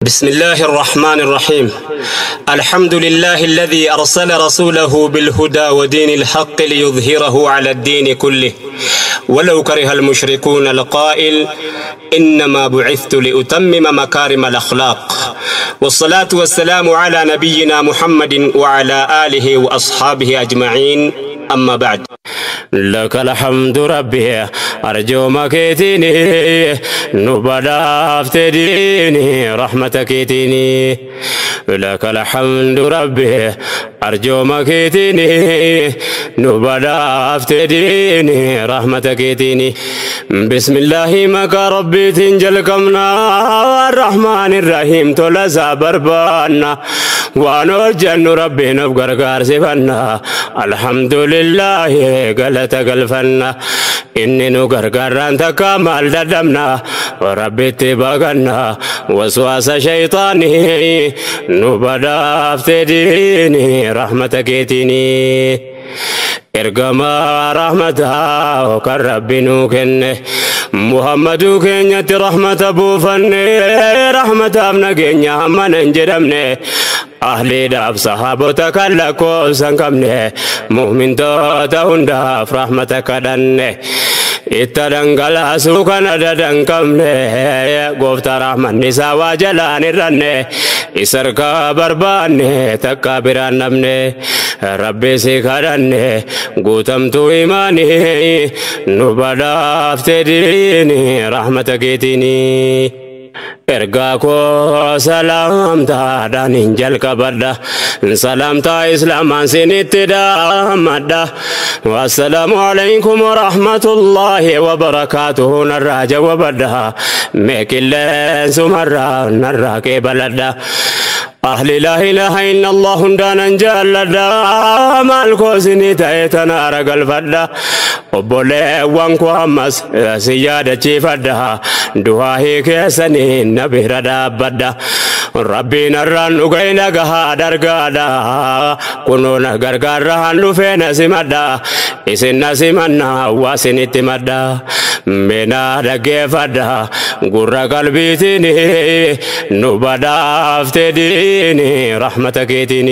بسم الله الرحمن الرحيم. الحمد لله الذي أرسل رسوله بالهدى ودين الحق ليظهره على الدين كله ولو كره المشركون، القائل: إنما بعثت لأتمم مكارم الأخلاق. والصلاة والسلام على نبينا محمد وعلى آله وأصحابه أجمعين، أما بعد. لك الحمد ربي، arjooma keetiin nu badhaafte diini rahmata keetiin. لك الحمد ربي، arjooma keetiin nu badhaafte diini rahmata keetiin. بسم الله، maqaa rabbiitiin jalqabna، الرحمن الرحيم، tola isaa barbaanna، waan hojjennu rabbiin of gargaarsifanna. الحمد لله، galata galfanna. Inni nu gargaarraan takka maal dadhabna? Rabbitti baqanna waswaasa shayxaanii. Nu badhaafte diini rahmata keetiini. Ergamaa rahmataa kan rabbi nuu kenne, Muhammaduu keenyatti rahmata buufanne. Rahmataaf nageenya hammana hin jedhamne, ahliidhaaf sahaabota kan lakkoofsa hin qabne, mu'mintoota hundaaf rahmata kadhanne. Itta dhangalaasuu kan adada hin qabne, gooftaa rahmanni isaa waa jalaan irranne, isa harkaa barbaanne takka biraan dhabne. Rabbi si kadhanne guutamtuu imaanii. Nu badhaafte diini rahmata keetiini. Ergaa koo salaamtaadhaan hin jalqabadha, salaamtaa islaamaan sinitti dhaammadha. والسلام عليكم ورحمة الله وبركاته. Narraa jawwabadha, mee qilleensumarraa narraa qeebaladha. Ahli لا إله إلا الله hundaanan jaalladha. Maal koo isinii ta'e tanaara galfadha? Obboleewwan koo, ammas si yaadachiifadha, du'aa keessanii na bira dhaabbadha. Rabbiin har'aan dhugee nagahaa dargaadha, kunoo na gargaarraan dhufee na simadha. Isin na simanna waa isinitti madha. Meenaa dhaggeeffadha gurra qalbiitiin. Nu badhaafte diini rahmata keetiin.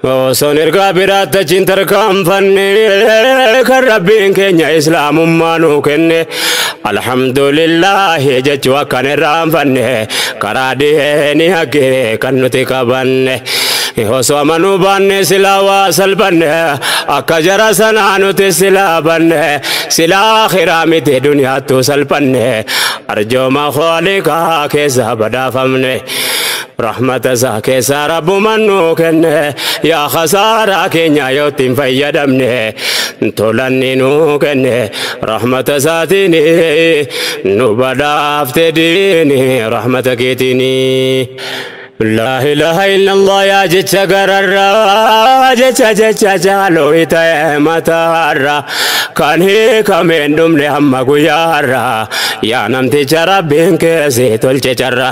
Osoon ergaa biraatti achiin tarkaanfanne, kan rabbiin keenya islaamummaa nuu kenne, alhamdulillaahi jechuu akkan irraanfanne, karaa diinii haqqee kan nuti qabanne. Osoo amanuu baanne silaa waa salphanne, akka jara sanaa nuti silaa banne, silaa akhiraa miti duniyaattuu salphanne. Arjooma khooliqaa keessa badhaafamne, rahmata isaa keessaa rabbuman nuu kenne. Yaa khasaaraa keenya yoo ittiin fayyadamne, tolanni nuu kenne rahmata isaatiin. Nu badhaafte diini rahmata keetiin. لا إله إلا الله yaa jecha gararraa, jecha jecha jaaloo ta'e mataarra, kan hiikameen dhumne hamma guyyaarra. Yaa namticha rabbiin keessi tolche carra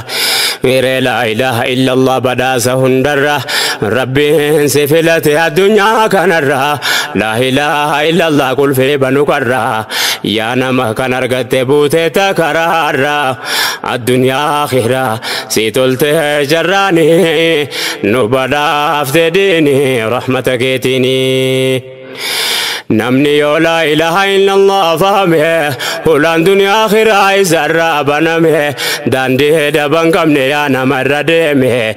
miree, لا إله إلا الله badhaasa hundarra. Rabbiin si filate addunyaa kanarra, لا إله إلا الله qulfii banu karra. Yaa nama kan argatte buute takaraarra, addunyaa akhiraa si tolte jarraani. Nu badhaafte diini rahmata keetiini. Namni yoo لا إله إلا الله fahame, hulaan duniyaa akhiraa isarraa baname. Daandii daban qabne yaa namarra deeme,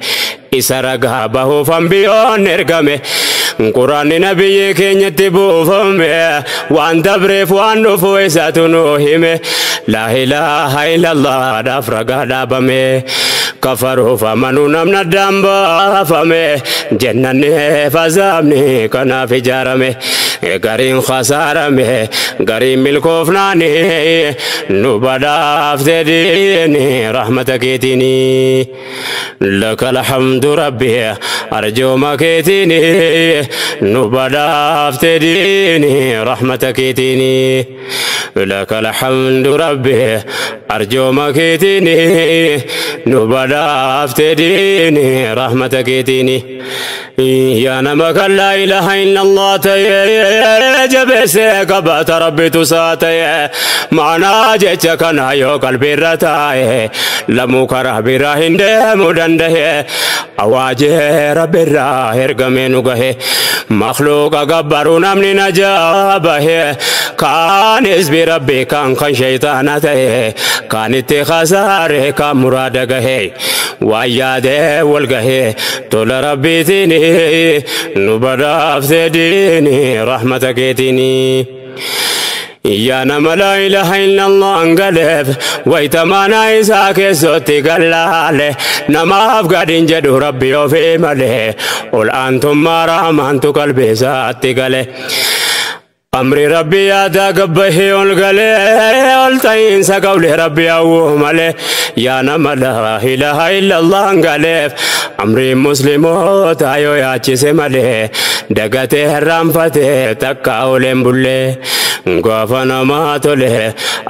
isa ragaa bahuuf ambiyoon ergame. Quraanni nabiyyi keenyatti buufame, waan dabreef waan dhufu isatu nu hime. لا إله إلا الله dhaaf ragaa dhaabame, kafaruuf amanuu namni addaan baafame. Jennanni fazaabni kanaaf ijaarame, gariin khasaarame, gariin milkoofnaani. Nu badhaafte diini rahmata keetiini. لك الحمد ربي، arjooma keetiin nu badhaafte diini rahmata keetiin. لك الحمد ربي، arjooma keetiin nu badhaafte diini rahmata keetiin. Yaa nama kan لا إله إلا الله ta'e Jabeessee qabata rabbitu isaa ta'e maanaa jecha kana yoo qalbiirra taa'e lamuu karaa biraa hin deemuu danda'e awaajee rabbirraa ergamee nu gahe makhluuqa gabbaruu namni najaa bahe kaanis birabbi kaan kan shayxaana ta'e kaan itti khasaare kaan muraada gahe waan yaadee wal gahe tola rabbiitiin nu badhaaftee diini rahmata keetiini. Yaa nama laa ilaaha illallah angaleef wayitamaanaa isaa keessatti gallaale namaaf gadiin jedhu rabbi ofii malee ol aantummaa rahmaantu qalbii isaatti gale. Amri rabbi yaadaa gabbahee ol galee ol ta'iinsa qawlee rabbi hawwuu malee yaa nama laa ilaaha illallah angaleef amri musliimoota yoo yaachise malee dagatee irraanfatee takka oleen bullee gaafa namaa tole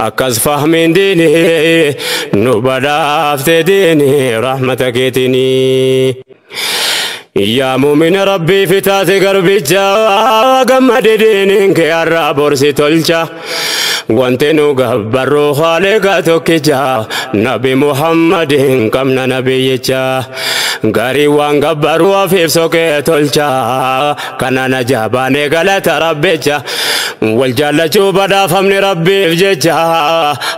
akkas fahmiin diinii nu badhaafte diinii rahmata keetinii. Yaa muumina rabbii fitaate garbicha gammade diiniin kee har'aa borsi tolcha. Wanti nu gabbarru haaliqa tokkicha nabi Muhammadin qabna nabiyyicha. Garii waan gabbarru ofiif soqee tolcha kana na jaabaanee galata rabbicha. Wal jaallachuu badhaafamni rabbiif jecha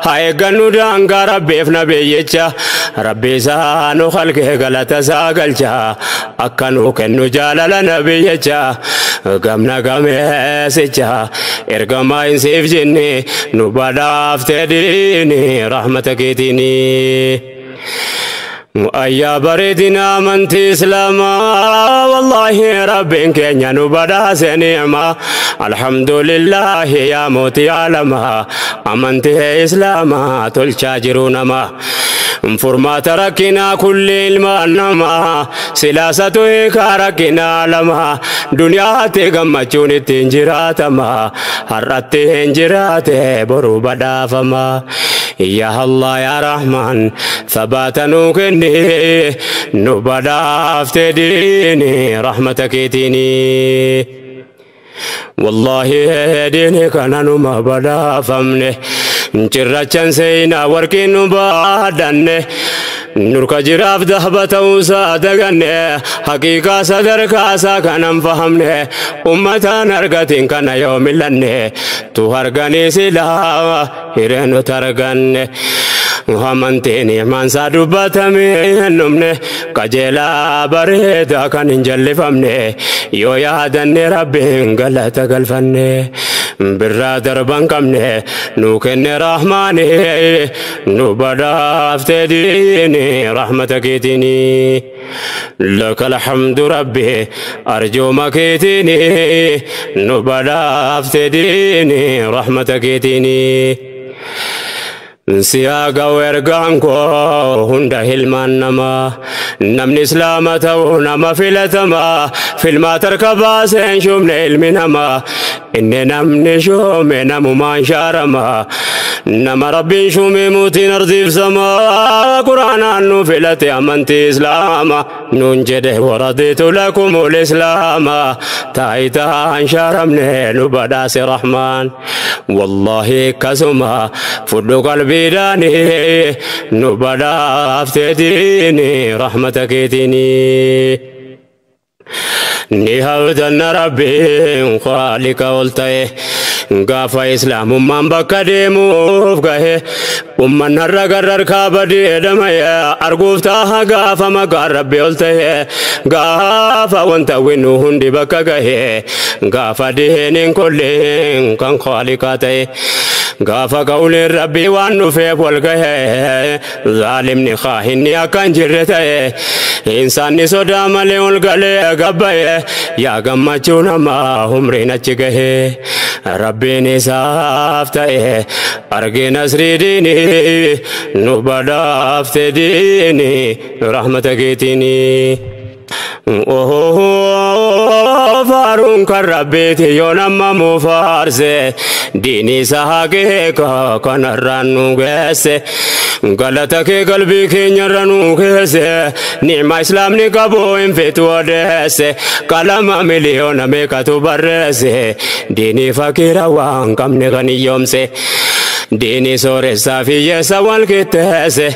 haa eeggannu daangaa rabbiif nabiyyicha. Rabbi isaa nu halkee galata isaa galcha akka nu kennu jaalala nabiyyicha. Gamna gameessicha ergamaa hin siif jenne nu badhaaftee diini rahmata keetiini. Ayyaa bareedina amantii islaamaa wallaahi rabbiin keenya nu badhaase ni'maa alhamdulillaahi yaa mootii aalamaa amantii islaamaa tolchaa jiru namaa. Furmaata rakkinaa kulli ilmaan namaa silaasatu hiikaa rakkinaa lamaa duniyaatti gammachuun ittiin jiraatama har'atti hin jiraate boruu badhaafama. Yaa Allah yaa Rahmaan sabaata nuu kenni nu badhaafte diini rahmata keetiini. Wallaahi diini kana numa badhaafamne cirrachan seenaa warqiin nu baadhanne nurka jiraaf dahba ta'uusaa daganne haqiiqaa sadarkaasaa kanan fahamne ummataan argatiin kana yoo millanne tu arganii silaa hiree nuti arganne. Amantiin imaansaa dubbatamee hin dhumne qajeelaa bareedaa kan hin jallifamne yoo yaadanne rabbiin galata galfanne birraa darban qabne nu kenne rahmaani nu badhaafte diini rahmata keetiini. Laka alhamdu rabbi arjooma keetiini nu badhaafte diini rahmata keetiini. Siyaa ergaan koo hunda hilmaan namaa namni islaama ta'uu nama filatamaa filmaa tarka baaseen shuumne ilmi namaa inni namni shuume namumaan shaaramaa nama rabbiin shuume mootiin ardiif samaa quraanaan nu filate amantii islaama nuun jedhe waradiitu lakumul islaama taayitaan shaaramne nu badhaase rahmaan wallaahi akkasuma fudhu qalbii biidhaani nu badhaaftee diini rahmata keetiini. Ni hawdanna rabbiin khaalika ol ta'e gaafa islaamummaan bakka deemuuf gahe ummanni har'a gararkaa badee dhamaye arguuf taaha gaafa maqaan rabbi ol ta'e gaafa wanta winnu hundi bakka gahe gaafa diiniin kulliin kan khaaliqaa ta'e. Gaafa qawliin rabbii waan dhufeef wal gahe zaalimni kaahinni akka hin jirre ta'e insaanni sodaa malee ol galee gabbaye yaa gammachuu namaa umriin achi gahe rabbiin isaaf ta'e argee nasrii diini nu badhaafte diini rahmata keetiini. Faaruun kan rabbiiti yoo nama mufaarse diinii isaa hakeeka kanarraan nu geesse galata kee qalbii keenyarra nu keesse ni'ma islaamni qabu hin feetu odeesse qalama miliyoona meeqatu barreesse diinii fakiira waan qabne kan hiyyoomse. Diinii sooressaa fi hiyyeessa wal qixxeesse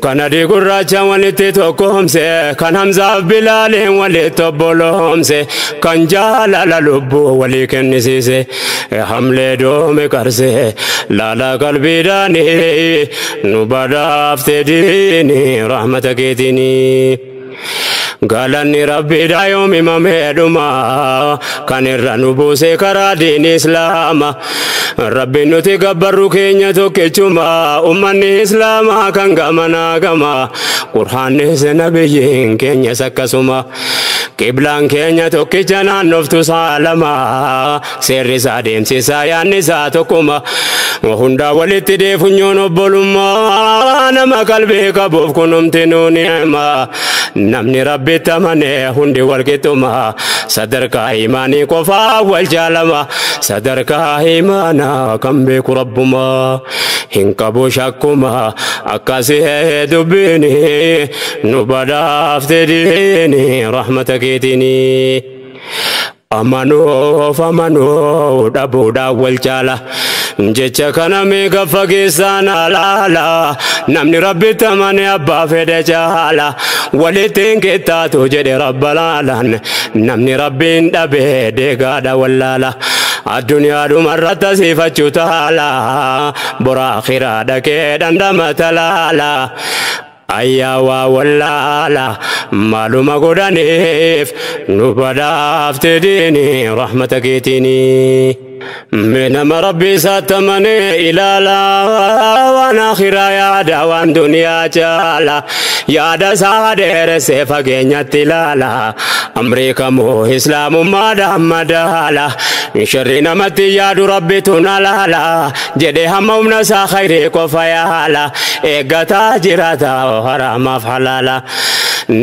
kan adii gurraacha walitti tokkoomse kan Hamzaaf Bilaaliin walitti obboloomse kan jaalala lubbuu walii kennisiise hamlee doome qarse laala qalbiidhaanii nu badhaafte diinii rahmata keetiinii. Galanni rabbiidha yoom himamee dhuma kan irra nu buuse karaa diinii islaama rabbiin nuti gabbarru keenya tokkichuma ummanni islaamaa kan gamanaa gama qur'aannis nabiyyiin keenyas akkasuma qiblaan keenya tokkicha naannoftu saalama seerri isaa deemsisaa yaadni isaa tokkuma hundaa walitti deefunyoon obbolummaa nama qalbii qabuuf kunumti nuu ni'ima namni rabbitti amane hundi walqixxuma sadarkaa imaanii qofaa wal jaalama sadarkaa imaanaa kan beeku rabbuma hin qabu shakkuma akkasii dubbiini nu badhaafte diini rahmata keetiini. Amanuuf amanuu dhabuudhaan wal caala jecha kana meeqa fageessaan alaala namni rabbitti amane abbaa fedhe caala walitti hin qixxaatu jedhe rabba laalaan namni rabbiin dhabe deegaadha wallaala addunyaa dhumarratti asiifachuu taala bora akhiraa dhaqee dhandhama talaala. Ayyaa wallaala maaluma godhaniif nu badhaafte diinii rahmata keetiini. Nama rabbi isaatti amanee ilaala waan akhiraa yaada waan duniyaa caala yaada isaa dheeressee fageenyatti ilaala amrii kamuu islaamummaadhaan madaala sharri namatti yaadu rabbitu na laala jedhee hamma humna isaa khayrii qofa yaala eeggataa jiraata haraamaaf halaala.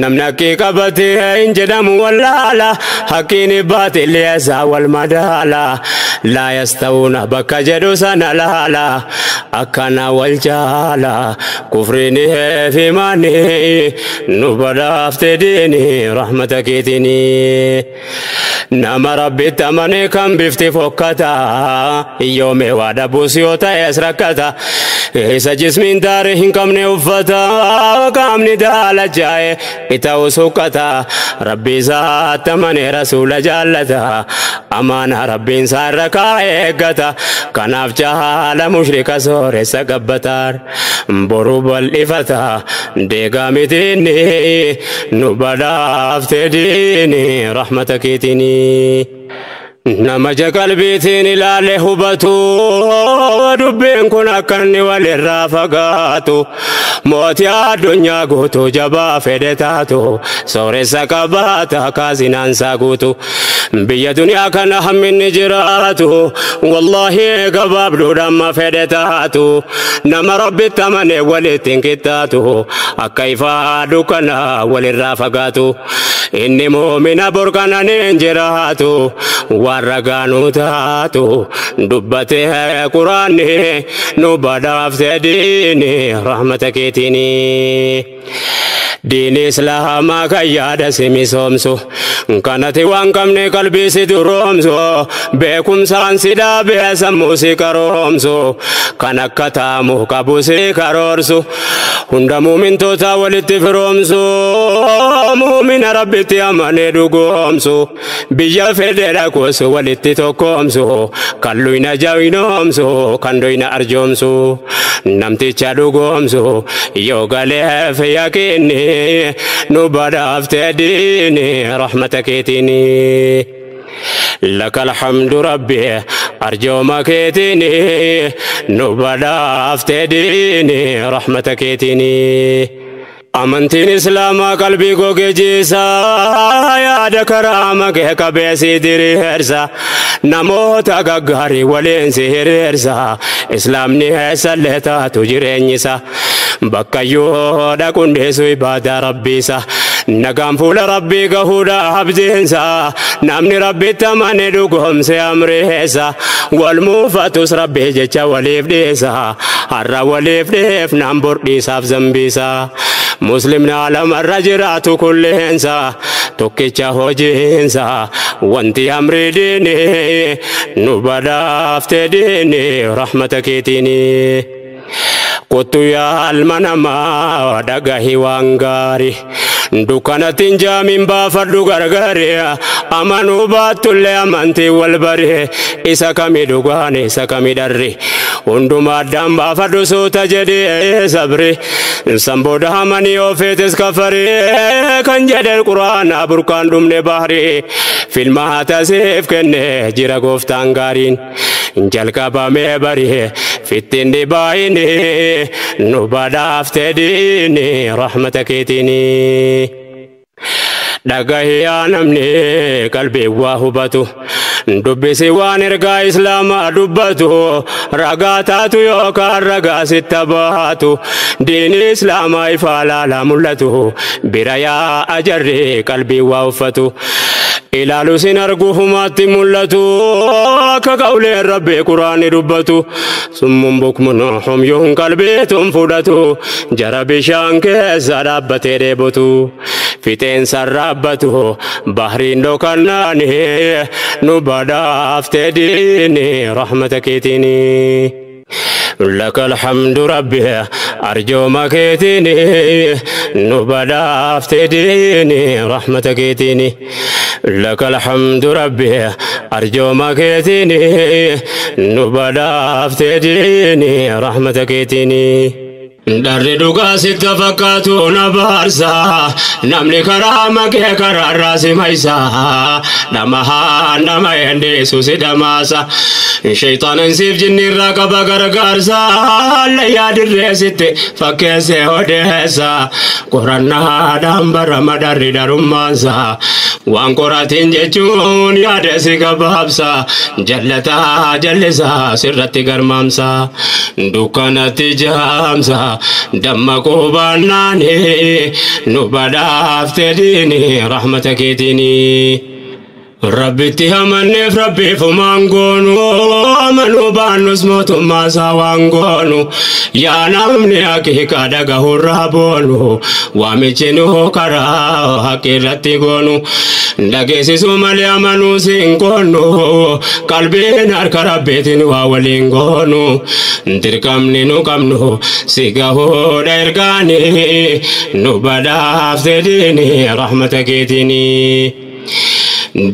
Namni haqqii qabatee hin jedhamu wallaala haqqiin baatilli isaa wal madaala laa yastawuuna bakka jedhu sana laala akkana wal jaala kufriin fi imaanni nu badhaafte diini rahmata keetiini. Nama rabbitti amane kan bifti fokkata yoome waa dhabuus yoo ta'es rakkata isa jismiin daaree hin qabne uffata qaamni daalachaa'e ita'u sukkata rabbi isaatti amane rasuula jaallata amaana rabbiin isaa irra kaa'e eeggata kanaaf jaala mushrika sooressa gabbataar boru bal'ifata deegaa mitiinni nu badhaafte diini rahmata keetiini. Nama ija qalbiitiin ilaale hubatu dubbiin kun akka inni walirraa fagaatu mootii addunyaa guutuu jabaa fedhe taatu sooressa qabaata kaasinaansaa guutu biyya duniyaa kana hamminni jiraatu wallaahi gabaabduudhaan ma fedhe taatu nama rabbitti amane walitti hin qixxaatu akka ifaa dukkana walirraa fagaatu inni muumina borkananiin jiraatu waan ragaanuu taatu dubbatee quraanni nu badhaafte diini rahmata keetiini. Diini islaamaa kan yaada si misoomsu kanati waan qabne qalbii si duroomsu beekumsaan si dhaabee sammuu si karoomsu kan akka taamu qabu si karoorsu hunda muumintoota walitti firoomsu muumina rabbitti amanee dhugoomsu biyya fedhe dhaquus walitti tokkoomsu kan luyna jawinoomsu kan doyna arjoomsu namticha dhugoomsu yoo galeef yaqiinni nu badhaafte diini rahmata keetiini. لك الحمد ربي أرجو ما كيتني نبدا افتديني رحمتك كيتني أمنتين إسلام قلبي قوكي جيسا يا دكرامك كبيسي دريرسا نموت غغاري ولين سهريرسا إسلام نهسا لتا تجرينيسا بكيو دكون ديسو عبادة ربيسا Nagaan fuula rabbii gahuudha abdiinsa namni rabbitti amane dhugoomse amreessa wal muufatus rabbii jecha waliif dhiisa har'a waliif dhiifnaan bor dhiisaaf zambiisa muslimni alamarra jiraatu kulleensa tokkicha hojiinsa wanti amri diini nu badhaafte diini rahmata keetiini. Kottu yaa ilma namaa dhagahi waan gaarii dukkanatti hin jaamin baafadhu gargaari amanuu baattullee amantii wal bari isa kami dhugaan isa kami dharri hundumaa addaan baafadhu suuta jedhee sabri san booda amanii ofeetis kafarii kan jedhe quraana burqaan dhumne bahri filmaata siif kenne jira gooftaan gaariin jalqabamee bari fittiin dhibaayini nu badhaafte diini rahmata keetiini. Dhagahi yaa namni qalbii waa hubatu dubbisi waan ergaa islaamaa dubbatu ragaa taatu yookaan ragaa sitta baatu diini islaamaa ifaa laalaa mul'atu bira yaa ajarri qalbii waa uffatu. Ilaalu sin argu humaatti mul'atu akka qawleen rabbii quraanni dubbatu summun bukmun humyuun qalbiitun fudhatu jara bishaan keessa dhaabbatee dheebotu fixeensa raabbatu bahriin dhokannaani nu badhaafte diini rahmata keetiini. لك الحمد ربي أرجو مكيتني نبدا افتديني رحمتك تيني لك الحمد ربي أرجو مكيتني نبدا افتديني رحمتك تيني. Darri dhugaa sitti fakkaatu na baarsa namni karaa makee karaarraa si maysa dhamahaan dhama endeessu si dhamaasa shayxaanan siif jinnirraa qaba gargaarsa layyaa dirree sitti fakkeessee odeessa qorannaadhaan barama darri darummaansa waan qoratiin jechuun yaada si gabaabsa jallataa jallisaa sirratti garmaamsa dukkanatti jaamsa dammaquu baannaani nu badhaafte diini rahmata keetiini. Rabbitti amanneef rabbiif humaan goonu amanuu baannus mootummaa isaa waan goonu yaa namni haqiiqaa dhagahurraa boonu waamichi nu karaa haqi irratti goonu dhageessisuu malee amanuu siin goonu qalbiin harka rabbiitiin waa waliin goonu dirqamni nu qabnu si gahuudha ergaani nu badhaafte diini rahmata keetiini.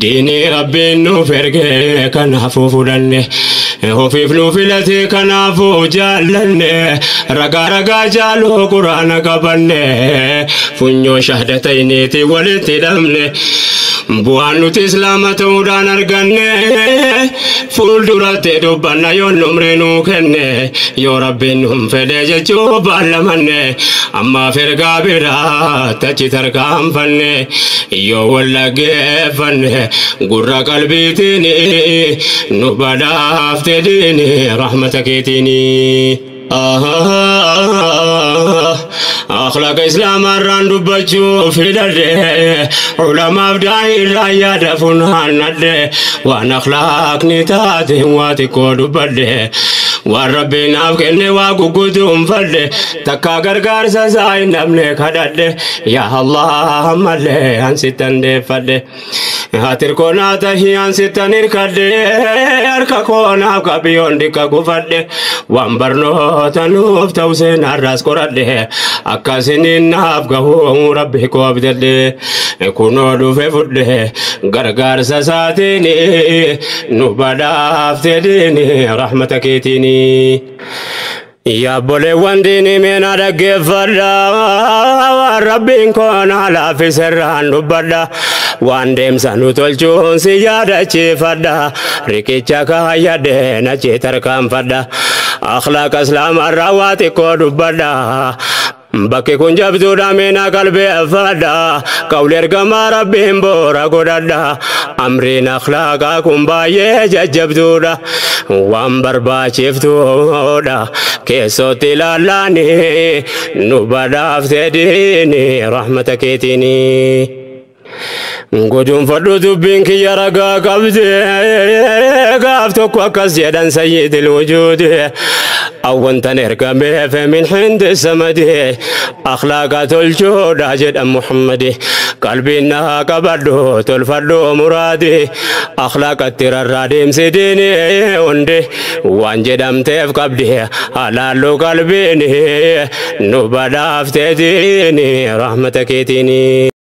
Diini rabbiin nuuf erge kanaafuu fudhanne ofiif nu filate kanaafuu jaallanne ragaa ragaa jaaluu quraana qabanne funyoo shahdatayniiti walitti hidhamne bu'aan nuti islaama ta'uudhaan arganne fuulduratti dubbanna yoo numri nuu kenne yoo rabbiin nuun fedhe jechuu baallamanne ammaaf ergaa biraa tachi tarkaanfanne yoo wallaggeeffanne gurra qalbiitiin nu badhaafte diini rahmata keetiini. أخلاق إسلام الران دبجو في درده علماء بداي الرايا دفنها النده وأنا أخلاق نتاتي واتكو دبده والرب نافكني واقودهم فده تكا غرغر سزاي نمني كدده يا الله مله أنستن دفده هاتر كونا تهي أنستن إركده أركا كونا كبيون دكا كفده وانبرنو تنوف توسين الراس قرده akkasiniin naaf gahuu rabbi koo abdadhe kunoo dhufe fudhe gargaarsa isaatiin nu badhaafte diini rahmata keetiin. Yaabboleewwan diinii meena dhaggeeffadha waan rabbiin koo naa laaffise irraan dubbadha waan deemsa nu tolchuun si yaadachiifadha riqicha kaayyadhe nachi tarkaanfadha akhlaaqa islaamarraa waa xiqqoo dubbadha. Bakki kun jabduudha meena qalbeeffadha qawli ergamaa rabbiin boora godhadha amriin akhlaaqaa kun baay'ee jajjabduudha waan barbaachiftuudha keessootti ilaallaani nu badhaaftee diini rahmata keetiini. Guduunfadhu dubbiin kiyya ragaa qabdi gaaf tokko akkas jedhan sayyidil wujuudi awwantan ergameef min hindi samadi akhlaaqa tolchuudha jedhan Muhammadi qalbiin naa qabadhu tolfadhu muraadi akhlaaqatti rarraa deemsi diini hundi waan jedhamteef qabdi halaallu qalbiini nu badhaaftee diini rahmata keetiini.